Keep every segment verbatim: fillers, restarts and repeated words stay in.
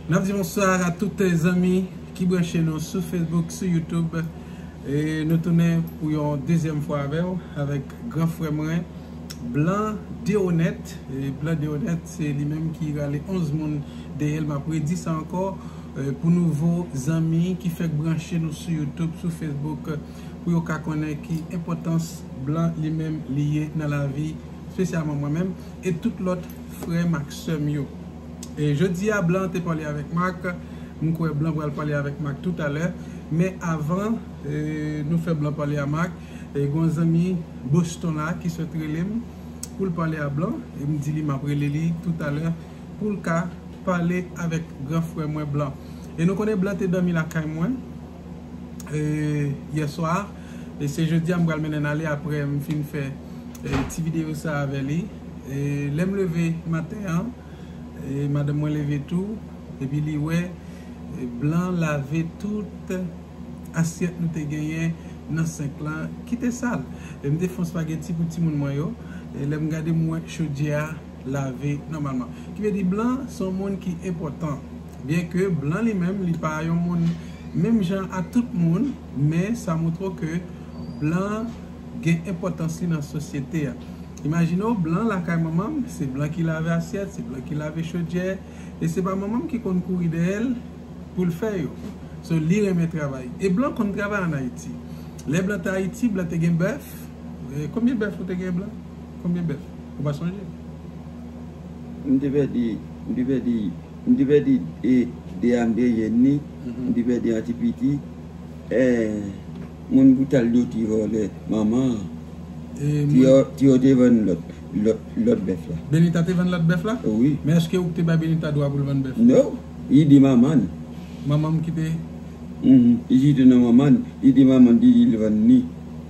N ap di bonswa a tout zanmi ki branche nou sou Facebook, sou YouTube. E nou tounen pou yon dezyèm fwa avè w, avèk gran frè mwen, Blan Deonèt. E Blan Deonèt, se li menm ki rale onz moun dèyè l. M ap redi sa ankò, e, pou nouvo zanmi ki fèk branche nou sou YouTube, sou Facebook, pou yo ka konnen ki enpòtans Blan li menm li ye nan lavi, espesyalman mwen menm, e tout lòt frè m ak sè m yo. E jodi a, Blan te pale avèk Mak. M kwè Blan pral pale avèk Mak toutalè. Men avan, e, nou fè Blan pale a Mak, e, gen yon zanmi Boston la ki sot rele m pou l pale a Blan. E m di li m ap rele li toutalè pou l ka pale avèk gran frè mwen Blan. E nou konnen Blan te dòmi lakay mwen, e, yè swa. E se jodi a m pral mennen l ale apre m fin fè, e, ti videyo sa avè li. E lè m leve maten an, e madanm mwen leve tou, epi li wè, e, Blan lave tout asyèt nou te genyen nan senk lan ki te sal. E m te fè yon espageti pou timoun mwen yo. E lè m gade, m wè chodyè a lave nòmalman. Ki vle di Blan se yon moun ki enpòtan. Byenke Blan li menm, li pa yon moun menm jan a tout moun, men sa montre w ke Blan gen enpòtans li nan sosyete a. Imajine w, Blan lakay manman m, se Blan ki lave asyèt, se Blan ki lave chodyè, e se pa manman m ki konn kouri dèyè l pou l fè yo. So, li renmen travay. E Blan konn travay ann Ayiti. Lè Blan te Ayiti, Blan te gen bèf. E, konbyen bèf ou te gen, Blan? Konbyen bèf? Ou pa sonje? M te pèdi, m te pèdi, m te pèdi, e, de a m te jwenn ni, m te pèdi an ti piti, e, moun boutal yo te vòlè manman an. E ti moun yo, ti yo te vann lòt, lòt, lòt bèf la. Benita te vann lòt bèf la? Wi. Men èske ou te bay Benita dwa pou l vann bèf? No, li di manman l. Manman m ki te? Mhm. Li di nan manman l, li di manman l, li di l vann ni.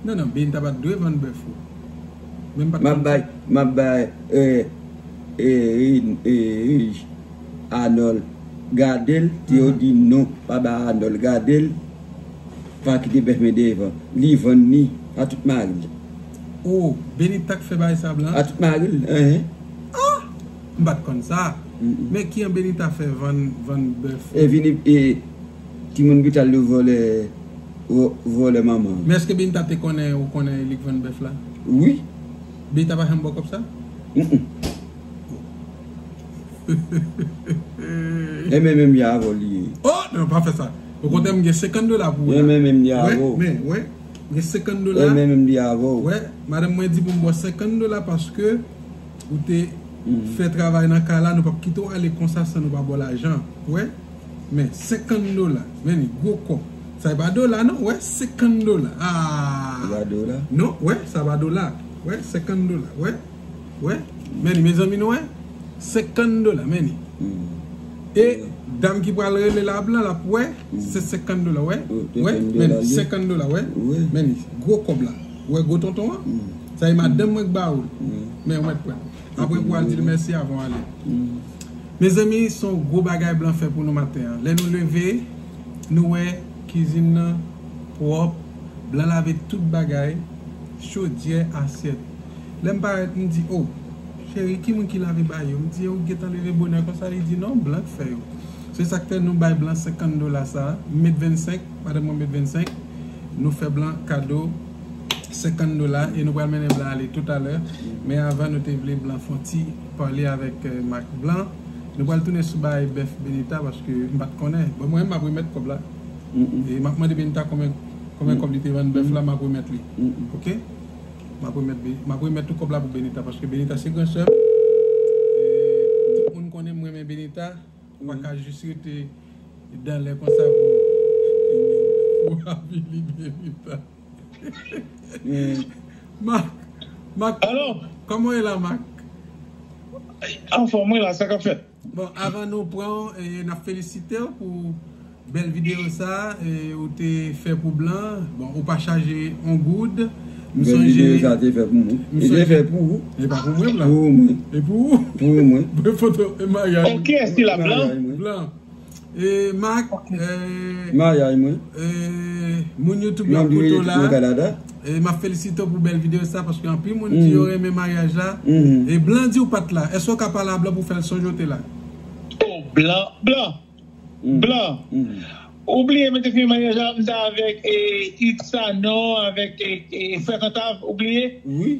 Non, non, Benita pa t dwe vann bèf ou. Men m pa t M ap konn bay, sa. M ap bay, e, e, e, e, Anòl gade l, ti yo di non, pa ba Anòl gade l, pa kite bèf men devan. Li vann ni a tout mari l. Oh, Benita k fè bagay sa, Blan? A tout mari l, enhen. Ah! M pa t konn sa. Mm-mm. Men ki an Benita fè vann, vann bèf? E vini, e, timoun boutal yo vòlè, vò-, vòlè manman. Men èske Benita te konnen ou konnen li k vann bèf la? Wi. Benita pa janm ba w kòb sa? Mm-mm. E men menm ya avè w li ye. Oh, non, pa fè sa. Okontrè, m gen senkant dola pou ou la. E men menm ya avè w. Wè, wè, m gen senkant dola. E men menm ya avè w. Wè, madanm mwen di pou m ba w senkant dola paske ou te fè travay nan kay la, nou p ap kite w ale konsa san nou pa ba w lajan. Wè, men senkant dola. Men li gwo kòb. Sa e pa dola, non? Wè, senkant dola. Ah! Se pa dola? Non, wè, sa pa dola. Wè, senkant dola. Wè. Wè, men li, mezanmi, nou wè? Senkant dola, men li. E dam ki pral rele la, Blan, l ap wè, se senkant dola, wè? Wè, men li, senkant dola, wè? Men li, gwo kòb la. Wè, gwo tonton an? Sa e madanm mwen k ba ou l. Men ou mèt pran. Apre pou al di l mèsi avan w ale. Mezanmi, se yon gwo bagay Blan fè pou nou maten an. Lè nou leve, nou wè kizin nan pwòp, Blan lave tout bagay, chodyè, asyèt. Lè m parèt, m di, "O, cheri, ki moun ki lave bagay yo?" M di, "Ou gentan leve bonè konsa?" Li di, "Non, Blan k fè yo." Se sa k fè nou bay Blan senkant dola sa a. M met vennsenk, madanm mwen met vennsenk. Nou fè Blan kado senkant dola e nou pral mennen Blan ale toutalè. Men avan, nou te vle Blan fè yon ti pale avèk, eh, Mak Blan. Nou pral tounen sou bagay bèf Benita paske m pa t konnen. Bon, mwen, m ap remèt kòb la. E m ap mande Benita konbyen, konbyen kòb li te vann bèf la, m ap remèt li. Oke? M ap remèt Be-, m ap remèt tout kòb la pou Benita, paske Benita se gran sè m. E, tout moun konnen m renmen Benita. Ou pa ka jis rete dan lè konsa pou, pou avili Benita. Mak, Mak, kòman w ye la, Mak? Anfòm, wi, la, sa k ap fèt? Bon, avan nou pran, e, n ap felisite w pou bèl videyo sa, e, ou te fè pou Blan. Bon, ou pa chaje yon goud. M sonje. Bèl videyo sa te fè pou mwen. E te fè pou ou. E pa pou mwen, Blan. Pou mwen. E pou ou. Pou mwen. Bèl foto, e maryaj. Ok, kiyès ki la, Blan? Maryaj mwen. Blan. E Mak, e, maryaj mwen. E, moun YouTube yo ap koute w la. E m ap felisite w pou bèl videyo sa, paske anpil moun di yo renmen maryaj la. E Blan di w pa t la. Èske w ka pale a Blan pou fè l sonje w te la? O, Blan, Blan. Blan. Ou bliye mwen te fin maryaj la, m te avèk e, Itza, non, avèk e, e, frè Kantav, ou bliye? Wi.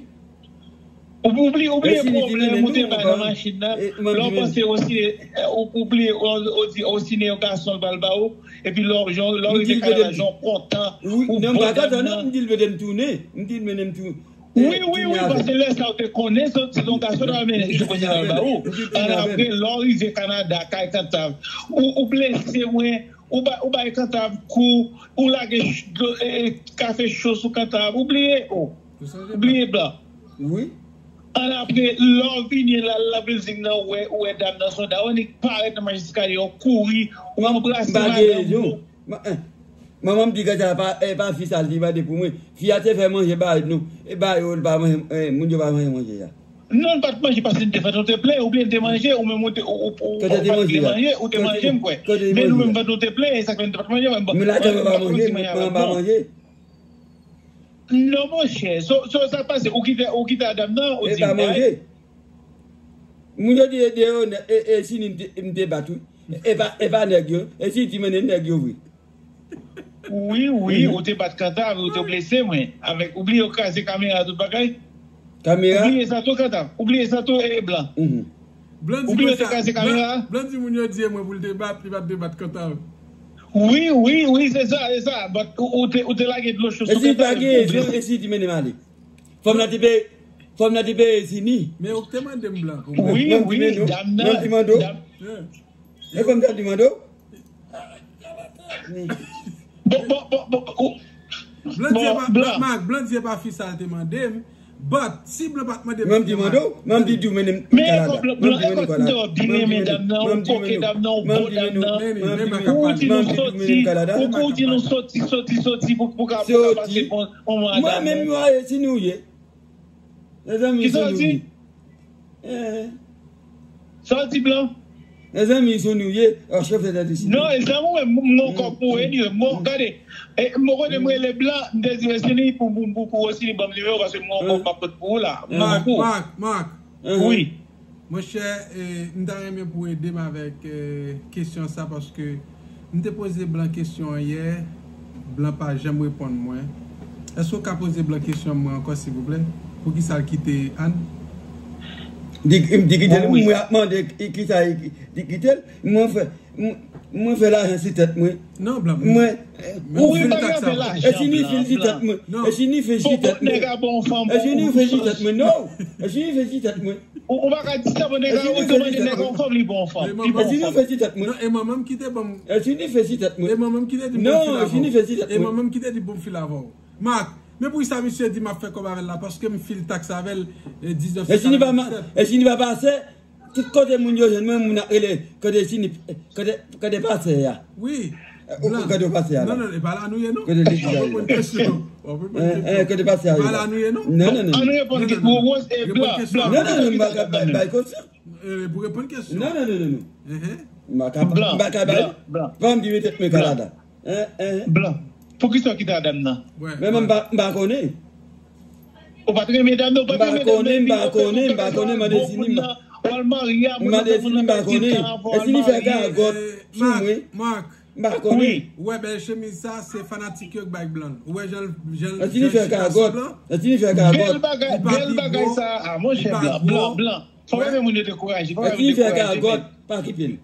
Ou, ou bliye, ou bliye pwoblèm ou te bay nan machin nan. Lè w panse osi, ou, ou bliye, ou, ou di osi ne yon gason l pral ba ou. Epi lè w, lè w rive kay la, jan w kontan. Wi, ou non, m pa kontan, non, m di l mete m tounen. M di l mete m tounen. Wi, wi, wi, paske lè sa ou te konnen, se, se yon gason ta mennen jou kounye a ba ou. An apre, lè w rive Kanada, kay Kantav, ou, ou blese mwen, ou bay, ou bay Kantav kou, ou lage ch-, dlo, e, e, kafe cho sou Kantav, ou bliye, o. Ou bliye blan. Wi. An apre, lè w vini la, la building nan, ou wè, ou wè dam nan se yon dam, ou annik parèt nan mach eskalye, ou kouri, ou anbrase madanm ou. Ma-, eh, manman m di gade sa, pa, eh, pa fi sa l te mande pou mwen. Fi a te fè manje ba nou. E ba yo, l pa manje, eh, moun yo pa manje manje a. Non, l pa t manje paske n te fè nou te plen, oubyen n te manje, ou menm ou te, ou, ou, ou, ou pa t vle manje, ou te manje, m kwè. Men nou menm vant nou te plen, e sa k fè n te pa t manje, men bon. Men ladan mwen pa manje, mwen pa manje. Non, monchè, so, so, sa k pase, ou kite, ou kite a dam nan, ou di pa manje. Moun yo di, e, deyò, e, e, si ni m te, m te bat, wi. E pa, e pa nèg yo. E si ti mennen nèg yo vre. Wi, wi, ou te bat Kantav, ou te blese mwen. Avèk, ou bliye ou kraze kamera, tout bagay. Kamera? Ou bliye sa tou, Kantav. Ou bliye sa tou, e blan. Ou bliye ou te kraze kamera? Blan di moun yo di e mwen pou l te bat, li pa t te bat Kantav. Wi, wi, wi, se sa, se sa. But ou, ou te, ou te lage dlo cho sou Kantav. E si pa gen rezon, e si ti mennen m ale? Fòm nan te peye, fòm nan te peye Zini. Men ou te mande m blan pou mwen. Wi, wi, dam nan. Mwen di mande w. E fòm nan di mande w. Bon, bon, bon, bon, bon. Blan di e pa, Mark, blan di e pa fi sa l te mande m. But, si blan pa t mande m, mwen di mande w, mwen di di w mennen m Kanada. Men e kòb blan, e kòb blan, ou renmen dam nan, ou koke dam nan, ou bo dam nan. Ou di nou soti, ou di nou soti, soti, soti, pou, pou ka, pou ka pase bon. Mwen menm, mwen, e si nou ye. Mezanmi, kisa w di? Sa w di, blan? Mezanmi, se nou ye. Non, e zanmi w menm, m gon kòb pou ou, anyway. Mwen, gade, e, mwen konnen mwen rele blan, m te di Wesini pou, pou, pou, pou Wesini ban m nimewo, paske m gon kòb m ap pot pou ou la. Mark, Mark, Mark. Wi. Monchè, e, m ta renmen pou w ede m avèk, e, kesyon sa, paske m te poze blan kesyon an yè, blan pa janm reponn mwen. Èske w ka poze blan kesyon mwen ankò, silvouplè? Poukisa l kite Ann? Di, di kite l, mwen ap mande ki, kisa li kite l. Mwen fè, mwen, mwen fè lajan sou tèt mwen. Non, blan. Mwen, ou fè lajan. E si ni fil sou tèt mwen? E si ni fil sou tèt mwen? E si ni fil sou tèt mwen? Non. E si ni fil sou tèt mwen? Ou, ou pa ka di sa, bon, nèg la, ou te mande nèg yon fanm, li bon fanm. Li bon fanm. Non, e manman m ki te ban m. E si ni fil sou tèt mwen? E manman m ki te di m bon fil avè w. E manman m ki te di bon fil avè w. Mark, men poukisa misye di m ap fè kòb avè l la? Paske m fil taks avè l, e, diznèf. E si ni pa ma-, e si ni pa pase, tout kote moun yo jwenn mwen, moun ap rele, kote si ni, kote, kote pase a. Wi. Ou blan. Kote w pase a la? Non, non, e pa la nou ye, non. Kote legliz la ye? W ap reponn kesyon. W ap reponn kesyon. Kote pase a ye? E pa la nou ye, non. Non, non, non. Ann reponn kesyon. Wòs, e, blan, blan. Non, non, non, m pa ka bay, bay kesyon. E, pou reponn kesyon. Non, non, non, non, non. M pa ka, m pa ka bay. Blan, blan. Fò m di mete mwen Kanada. Blan. Poukisa w kite a dam nan? Men mwen m pa, m pa konnen. Ou pa t renmen dam nan, ou pa t renmen dam nan, epi ou fè tout bagay sa, bon moun nan, w al marye a moun nan, bon moun nan bay ti tan avè w al marye. Mark, Mark. M pa konnen. Wi. Ou wè bèl chemiz sa, se fanatik yo k bay blan l. Ou wè jan l, jan l, jan l chita sou blan? Bèl bagay, bèl bagay sa, a, monchè, blan, blan, blan. Fò w renmen moun yo dekouraje, fò w renmen moun yo dekouraje, men. Pa kite l.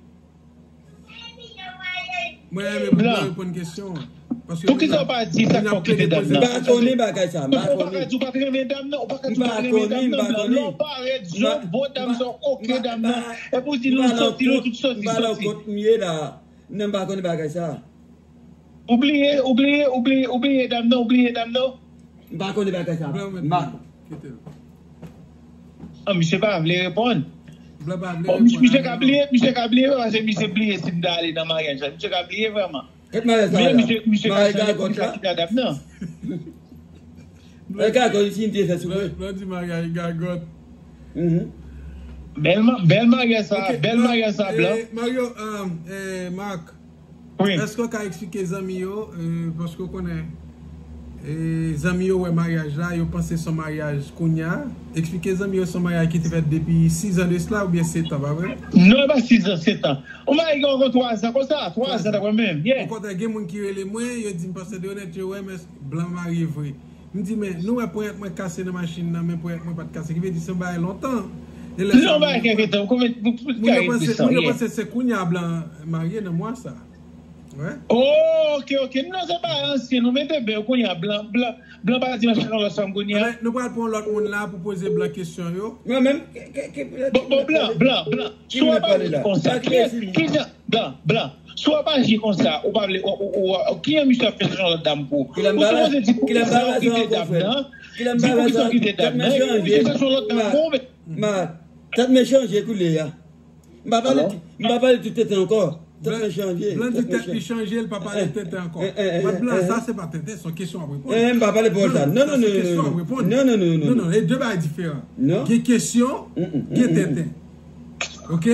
Mwen renmen pou blan reponn kesyon an. Paske poukisa w pa di sa k fè w kite dam nan? M pa konnen bagay sa, m pa konnen. Ou pa ka di w pa t renmen dam nan, ou pa ka di w pa t renmen dam nan, blan. Lè w parèt, jan w bo dam sa, w koke dam nan. Epi w di nou soti, nou tout soti, soti. M pa nan kont m ye la. Non, m pa konnen bagay sa. Ou bliye, ou bliye, ou bliye, ou bliye dam nan, ou bliye dam nan. M pa konnen bagay sa. M pa. Kite l. An, misye pa vle reponn. Blan pa vle reponn. Bon, misye ka bliye, misye ka bliye, paske misye bliye si m ta ale nan maryaj la. Misye ka bliye vrèman. Kèt maryaj la. Men misye, misye ka chanje pou misye kite a dam nan. Maryaj gagòt, si m te fè sou mwen. Blan di maryaj gagòt. Bèl ma-, bèl maryaj sa, bèl maryaj sa, blan. Mario, Mark, èske w ka eksplike zanmi yo, paske w konnen, E, zanmi yo wè maryaj la, yo panse se yon maryaj kounye a. Eksplike zanmi yo se yon maryaj ki te fèt depi sis an de sila oubyen sèt an, pa vre? Non, e pa sis an, sèt an. Yon maryaj ki ankò twa zan konsa, twa zan kanmenm. Yeah. Okontrè, gen moun ki rele mwen, yo di m, Pastè Deonèt, yo wè, men blan marye vre. M di, men, nou wè ponyèt mwen kase nan machin nan, men ponyèt mwen pa t kase. Ki vle di, se yon bagay lontan. E lè sa, yon bagay kèk tan, konbyen, pou, pou, moun yo panse, moun yo panse se kounye a blan marye nan mwa sa. Wè. Oh, ok, ok. Non, se pa ansyen, nou mete ben kounye a, blan, blan, blan pa di machin nan lòt fanm kounye a. Ebyen, nou pral pran lòt moun la pou poze blan kesyon yo. Mwen menm, ke, ke, ke, bon, bon, blan, blan, blan. Si w ap aji konsa, ki, ki jan, blan, blan. Si w ap aji konsa, ou pa vle, ou, ou, ou, ou, ki jan misye ap fè chanje yon lòt dam pou ou? Ou sipoze di pou kisa ou kite dam nan, di pou kisa ou kite dam nan, epi misye chanje yon lòt dam pou ou, men. Ma, tèt mwen chanje koulè a. M pa pale, m pa pale tout tenten ankò. Tèt mwen chanje. Blan di tèt li chanje, li pa pale tenten ankò. Mwen, blan, sa se pa tenten, se yon kesyon w ap reponn. Eh, m pa pale pawòl sa. Non, non, non, non, non. Non, non, non, non. Non, non, e de bagay diferan. Gen kesyon, gen tenten. Ok?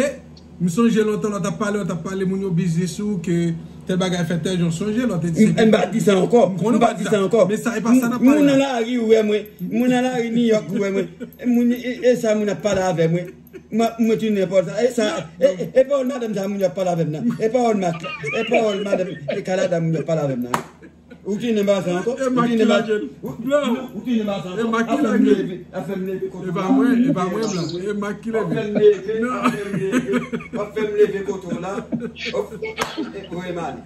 M sonje lontan lè w t ap pale, w t ap pale moun yo biznis ou ke tèl bagay fè tèl jan, w sonje lè w te di se. M pa di sa ankò. M pa di sa ankò. Men sa, e pa sa n ap pale la. Moun nan lari wè mwen. Moun nan lari New York wè mwen. Moun, e, e sa moun ap pale avè mwen. Mwen, mwen tounen pawòl sa. E sa, e, e, e pawòl madanm sa moun yo ap pale avè m nan. E pawòl mak, e pawòl madanm, e Kanada moun yo ap pale avè m nan. Ou tounen ba sa ankò? Ou tounen ba sa ankò? Ap fè m leve, ap fè m leve kote w la. E pa mwen, e pa mwen, blan. E mak ki leve. Ap fè m leve, ap fè m leve, ap fè m leve kote w la. Ap, e, Remani.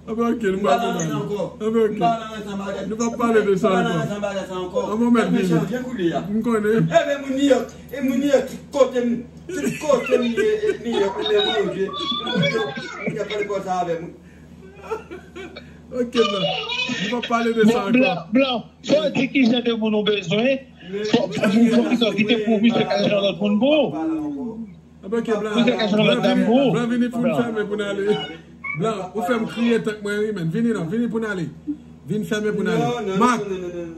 Anben, ok, nou pa pale ankò. Anben, ok. Nou pa pale de sa ankò. Anben, ou mèt vini. M konnen. Ebyen, moun New York, e moun New York, ki kote m, ki kote m ye, e, New York, mwen menm, Bondye, Bondye, moun New York, moun New York pale konsa avè m. Ok, blan. Nou pa pale de sa ankò. Blan, blan, fò w di ki jan de moun ou bezwen. Fò, fò, fò, fò, fò kite pou misye ka chanje lòt moun pou ou. Anben, ok, blan. Blan vini, blan vini pou n fèmen pou n ale. Blan, ou fè m kriye tank mwen ri, men. Vini non, vini pou n ale. Vin fèmen pou n ale. Mak,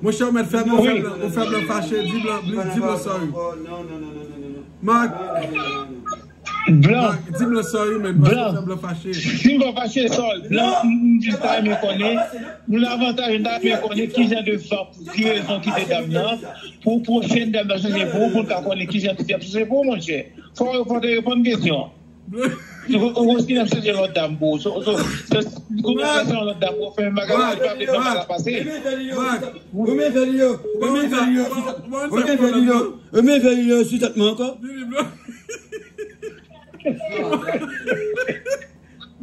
monchè, ou mèt fèmen, ou fè blan, ou fè blan fache, di blan, di blan sorry. Mak, blan, di blan sorry, men, paske ou fè blan fache. Si m pa fache, sorry. Blan, m, m jis ta renmen konnen. Moun avantaj, m ta renmen konnen ki jan de fanm, ki rezon kite dam nan. Pou pwochèn dam nan chanje pou ou, pou n ka konnen ki jan li ap chanje pou ou, monchè. Fò, fò w te reponn kesyon. Ou, ou kontinye ap chèche lòt dam pou ou. So, so, so, ou kontinye ap chèche lòt dam pou ou, fè menm bagay la, li pa vle fè bagay la pase. Ou men fè li yo. Ou men fè li yo. Ou men fè li yo. Ou men fè li yo. Ou men fè li yo sou tèt mwen ankò.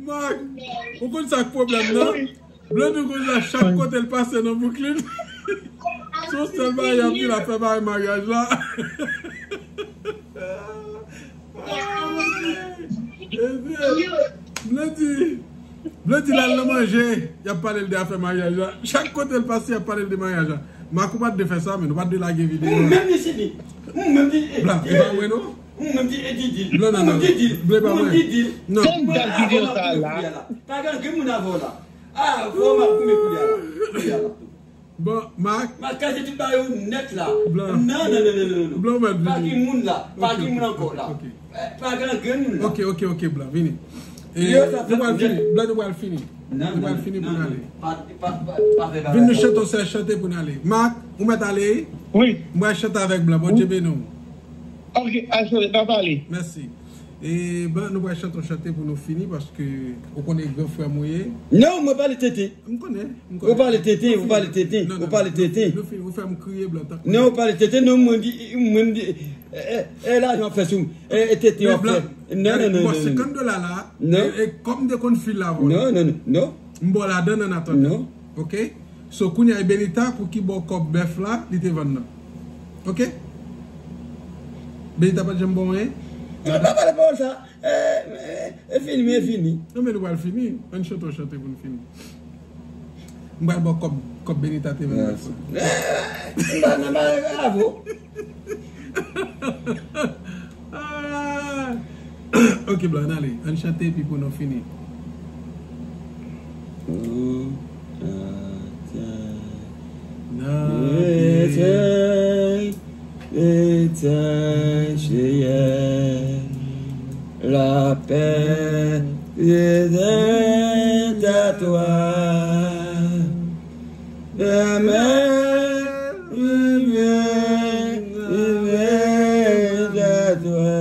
Mak, ou konn sa k pwoblèm nan? Blondie konsa, chak kote l pase nan Brooklyn, se yon sèl bagay y ap di, l ap fè bagay maryaj la. Blondie, Blondie, l al nan manje, y ap pale l de afè maryaj la. Chak kote l pase, y ap pale l de maryaj la. Mak, ou pa t dwe fè sa, men ou pa t dwe lage videyo a. Menm li, Sini. Menm li, blan, e pa mwen, non. Ou menm di, e di dil. Blan, non, non. Ou di dil. Blan, e pa mwen. Ou di dil. Non. Tann dat videyo sa la. Pa gen ankenn moun avè w la. Ah, fò m ap goumen koulye a la. Koulye a la. Bon, Mak. Mak kraze tout bagay yo nèt la. Blan. Non, non, non, non, non, non. Blan, ou mèt vini. Pa gen moun la. Pa gen moun ankò la. Ok, ok. Eh, pa gen ankenn moun la. Ok, ok, ok, blan, vini. E, nou pral fini. Blan, nou pral fini. Nou pral fini pou n ale. Pa, pa, pa, pa fè bagay sa. Vin nou chante yon sèl chante pou n ale. Mak, ou mèt ale, wi? Wi. M pral chante avèk blan. Bondye beni w. Ok, aswè, pa pale. Mèsi. E, blan, nou pral chante yon chante pou nou fini, paske ou konnen gran frè m ou ye. Non, mwen pale tenten. M konnen, m konnen. Ou pale tenten, ou pale tenten, ou pale tenten. Nou fini, ou fè m kriye, blan, tankou. Non, ou pale tenten, non, mwen di, mwen di, e, e, e, lajan ap fè sou, e, e, tenten ap fè. Non, non, non, non, non. Senkant dola la, e, e, kòm m te konn fil la, non, non, non, non. M ba w ladan l an atandan. Non. Ok? So, kounye a, e Benita pou ki ba w kòb bèf la, li te vann nan. Ok? Benita pa t janm ba w anyen? E pa pale pawòl sa. E, e, e fini, men e fini. Non, men nou pral fini. Ann chante yon chante pou n fini. M pral ba w kòb, kòb Benita te vann nan. Mèsi. E, m pa nan bagay avè w. Ah! Ok, blan, ann ale. Ann chante epi pou nou fini. Ou, ah, tè. Nan pye. Etèn, etèn, Seyè, lapè, etèn, a twa. Jamais vivrai à toi,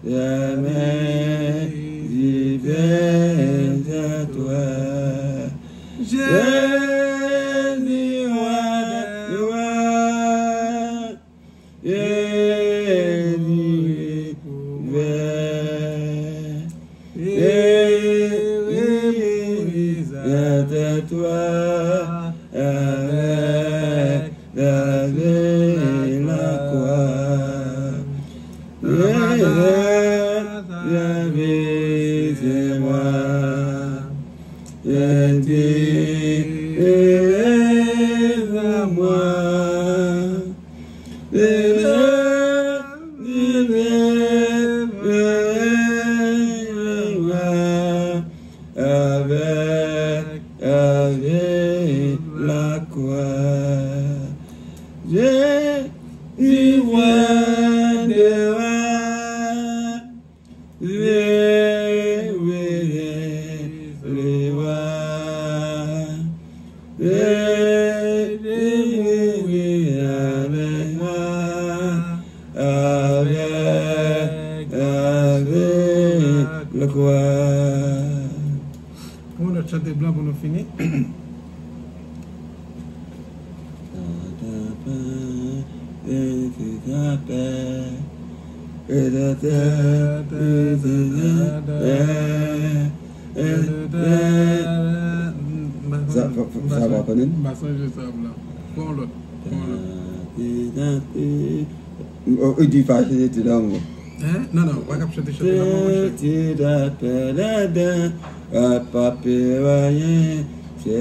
jamais vivrai à toi. Jésus, roi des rois, Jésus, roi des rois. Et il mourut à tes doigts avec la vie et la croix. Et la vie, c'est moi. Et tu es à moi. Avec, avec la croix, Jésus, roi des rois, Jésus, le roi. Jésus, roi avec moi, avec, avec la croix. Yon lòt chante blan pou nou fini. Sa, sa, sa va konnen? M pa sonje sa blan. Fè yon lòt. Fè yon lòt. Oh, il dit pas, il dit l'amour. Hein? Non, non, ou pa kab chante, chante lanmò, monchè. Ti dapè ladan, a pa pè anyen, se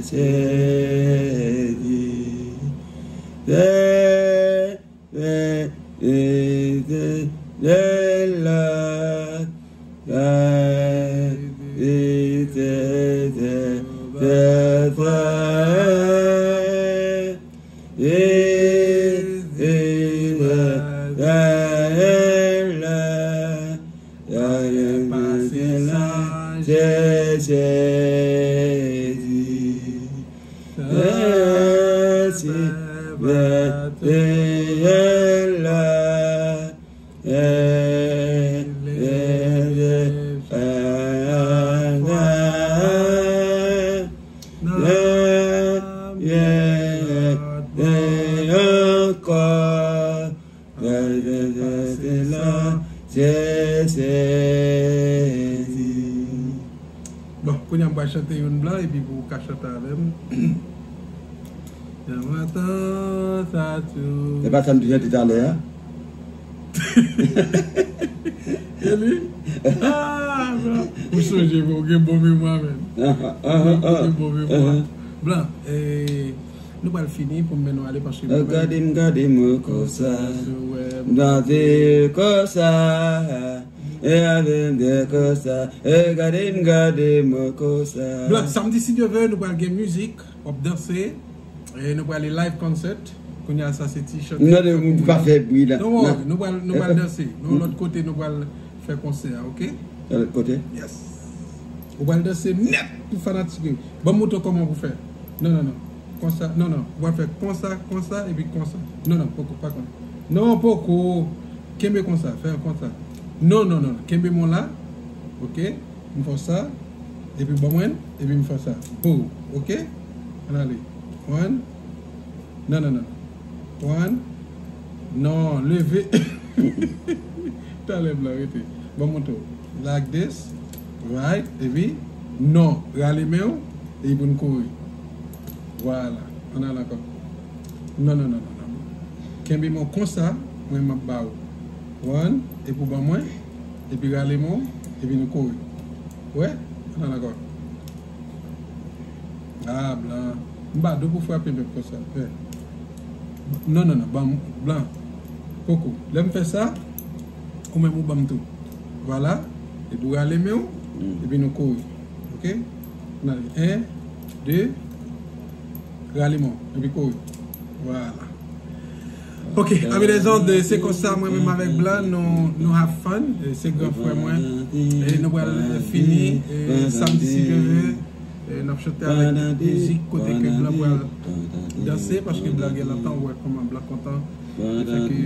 Jezi. Se, se, se, se, se la, la, se, se, se, se, se. Ankò. Bon, kounye a m pral chante youn blan epi pou w ka chante avè m. Nan matan sa tou. Se pa sa m te chante talè a? E li? Ah, blan. Ou sonje, bro, ou gen bon memwa, menm. Ou gen bon memwa. Blan, eh, nou pral fini pou m mennen w ale paske mwen menm. Gade m, gade m konsa. M danse konsa. E avè m de konsa. E gade m, gade m konsa. Blan, samdi, si Dye vle, nou pral gen mizik, w ap danse. E nou pral li live concert. Kounye a sa se ti chante. Non, non, moun pa fè bri la. Don't worry, nou pral, nou pral danse. Nou lòt kote, nou pral fè konsè a, oke? Lòt kote? Yes. Ou pral danse nèt pou fanatik yo. Ban m montre w kòman pou fè. Non, non, non. Konsa, non, non. Ou pral fè konsa, konsa, epi konsa. Non, non, poko, pa konsa. Non, poko. Kenbe konsa, fè konsa. Non, non, non. Kenbe men w la. Oke? M fè sa, epi ban mwen, epi m fè sa. Bow, oke? Ann ale. One. Non, non, non. One. Non, leve. Talè blan, rete. Ban m montre w. Like this. Right. Epi, non. Rale men w. Epi pou n kouri. Vwala. Ann ale ankò. Non, non, non, non, non. Kenbe men w konsa, mwen m ap ba ou. One, epi w ban mwen, epi rale men w, epi nou kouri. Wè? Ann ale ankò. Ah, blan. M pa dwe pou frape menm konsa. Fè. Non, non, non, ban m, blan. Poko. Lè m fè sa, ou menm ou ban m tou. Vwala. Epi w rale men w, epi nou kouri. Oke? Ann ale. En, de, rale men w, epi kouri. Vwala. Ok, ami lezòt, se konsa mwen menm avèk blan, nou, nou have fun. E se gran frè mwen. E nou pral fini, e samdi si Dye vle. E n ap chante avèk mizik kote ke blan pral danse, paske blan gen lontan wè kòman blan kontan. Li fè ke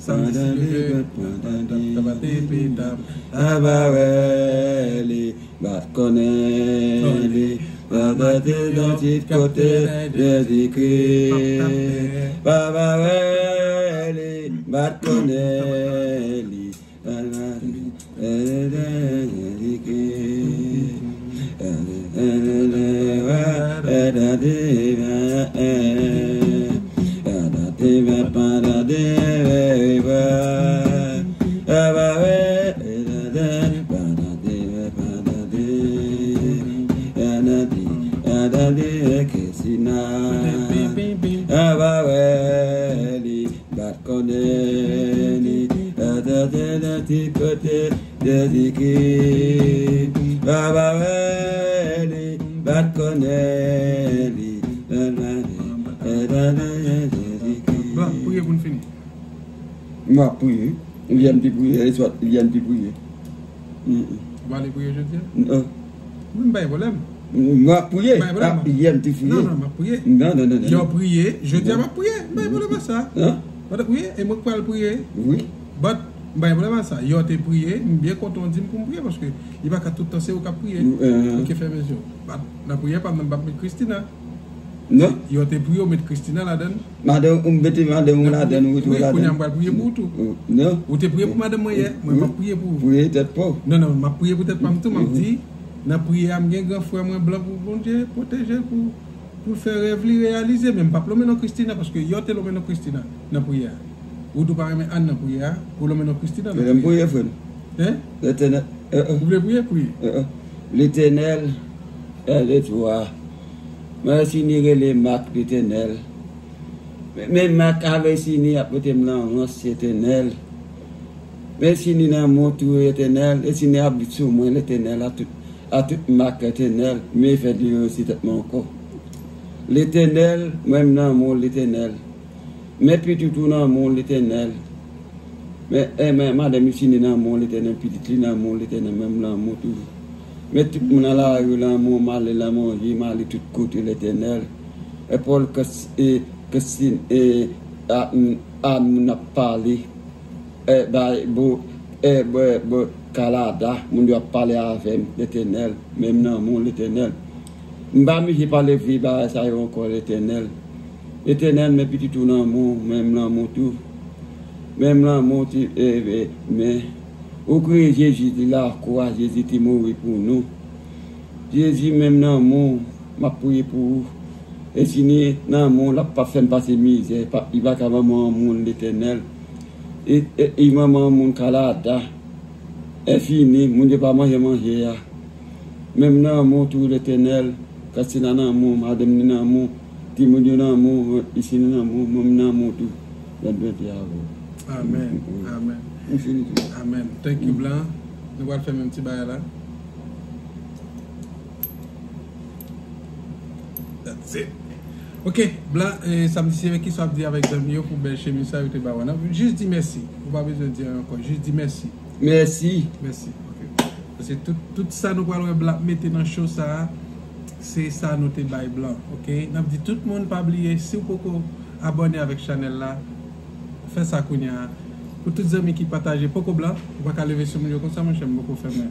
samdi si Dye vle, tabate epi tab. Aba wè li, bat konnen li, aba te nan ti kote Jezikri. Baba wè li, bat konnen li. Bat konnen li, atè nan ti kote Jezikri. Papa wè li, bat konnen li. Bat konnen li, atè nan Jezikri. Blan, priye pou n fini. M ap priye. Lyann te priye, eswat Lyann te priye. Mm, mm. Ou pa ale priye jodi a? Non. Wi, m pa gen pwoblèm. M ap priye. M pa gen pwoblèm. Ah, yè m te priye. Non, non, m ap priye. Non, non, non, non. Yo priye, jodi a m ap priye. M pa gen pwoblèm ak sa. Hein? Mwen te priye, e mwen k pral priye. Wi. But, m pa gen pwoblèm ak sa. Yo te priye, m byen kontan w di m pou m priye, paske li pa ka tout tan se ou k ap priye. Wi, euh. Ok, fè mezi w. But, nan priyè pa m nan m p ap met Christina. Non. Yo te priye, w met Christina ladann. Madanm, ou mete madanm ou ladann, ou ret ou ladann. Wi, kounye a m pral priye pou ou tou. Non. Ou te priye pou madanm mwen yè, mwen m ap priye pou ou. Priye tèt pa w. Non, non, m ap priye pou tèt pa m tou, m ap di, nan priyè a, m gen gran frè mwen blan pou Bondye pwoteje l, pou, pou l fè rèv li reyalize, men m p ap lonmen non Christina, paske yo te lonmen non Christina nan priyè a. Ou tou pa renmen Ann nan priyè a, ou lonmen non Christina nan priyè a. Lè m priye, frè m. Hein? Letènèl, euh, euh. Ou vle priye? Priye. Euh, euh. Letènèl, euh, letwa. Mwen Sini rele Mak Letènèl. Men, men Mak avè Sini ap pote m nan rans Letènèl. Men Sini nan mwen tou Letènèl. E Sini ap vit sou mwen Letènèl a tout, a tout Mak Letènèl. Men fè li resi tèt mwen ankò. Letènèl, mwen m nan mwen Letènèl. Men pitit ou nan men w, Letènèl. Men, eh, men madanm Sini nan men w, Letènèl. Pitit li nan men w, Letènèl. Men m nan men w toujou. Men tout moun nan lari nan men w, m ale nan manje, m ale tout kote, Letènèl. E Pòl, Kris-, e, Kristin, e, a, m, a, moun ap pale. E, bay, bo, e, bo, bo, Kalada, moun yo ap pale avè m, Letènèl. Men m nan men w, Letènèl. M pa mije pale vye bagay sa yo ankò, Letènèl. Letènèl, men pitit ou nan men w, men m nan men w tou. Men m nan men w, ti, e, e, men ou kreye Jezi te lakwa, Jezi te mouri pou nou. Jezi, men m nan men w, m ap priye pou ou. E Sini nan men w, l ap pa fè m pase mizè, pa, li pa ka manman moun, Letènèl. E, e, e manman moun Kalada. E fini, moun yo pa manje manje a. Men m nan men w tou, Letènèl, Kristina nan men w, madanm li nan men w, timoun yo nan men w, Sini nan men w, mwen m nan men w tou. Bòn fèt avè w. Amèn. Amèn. M fini tou. Amèn. Thank you, Blan. Nou pral fèmen ti bagay la. That's it. Ok, Blan, e, samdi si Dye vle, kisa w ap di avèk zanmi yo pou bèl chemiz sa yo te ba w? Jis di mèsi. Ou pa bezwen di anyen ankò. Jis di mèsi. Mèsi. Mèsi. Ok. Paske tout, tout sa nou pral wè Blan ap mete nan show sa a, se sa nou te bay Blan. Ok? N ap di tout moun pa bliye, si w poko abòne avèk chanèl la, fè sa kounye a. Pou tout zanmi ki pataje, poko Blan, ou pa ka leve sou moun yo konsa, monchè, m poko fèmen.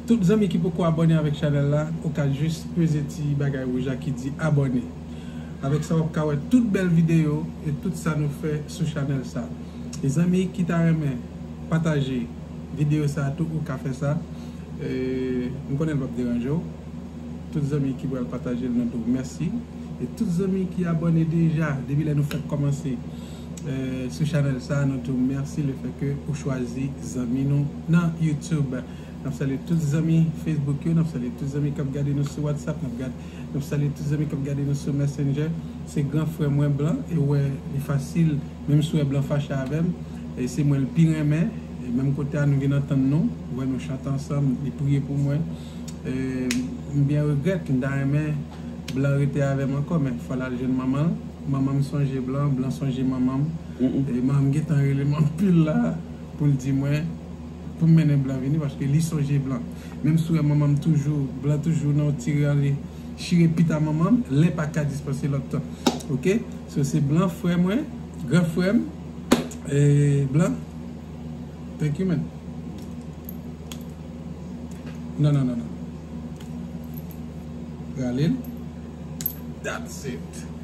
Tout zanmi ki poko abòne avèk chanèl la, ou ka jis peze ti bagay wouj la ki di abòne. Avèk sa, w ap ka wè tout bèl videyo e tout sa nou fè sou chanèl sa. E zanmi ki ta renmen pataje videyo sa tou, ou ka fè sa. E, m konnen l p ap deranje w. Tout zanmi ki pral pataje l, nou di w mèsi. E tout zanmi ki abòne deja, depi lè nou fèk kòmanse, e, sou chanèl sa, nou di w mèsi lefètke ou chwazi zanmi nou nan YouTube. N ap salye tout zanmi Facebook yo, n ap salye tout zanmi k ap gade nou sou WhatsApp, n ap gad-, n ap salye tout zanmi k ap gade nou sou Messenger. Se gran frè mwen Blan, e w wè li fasil, menm si w wè Blan fache avè m, e se mwen l pi renmen, e menm kote a nou vin antann nou, w wè nou chante ansanm, li priye pou mwen. E m byen regrèt, m ta renmen Blan rete avè m ankò, men fò l al jwenn manman l. Manman m sonje Blan, Blan sonje manman m. Mm, mm. E manman m gentan rele m anpil la pou l di mwen, pou m mennen Blan vini, paske li sonje Blan. Menm si w wè manman m toujou, Blan toujou nan yon ti rale chire pita manman m, len pa ka dispanse lòt tan. Oke? So, se Blan, frè mwen, gran frè m, e, Blan. Thank you, man. Non, non, non, non. Rale l. That's it.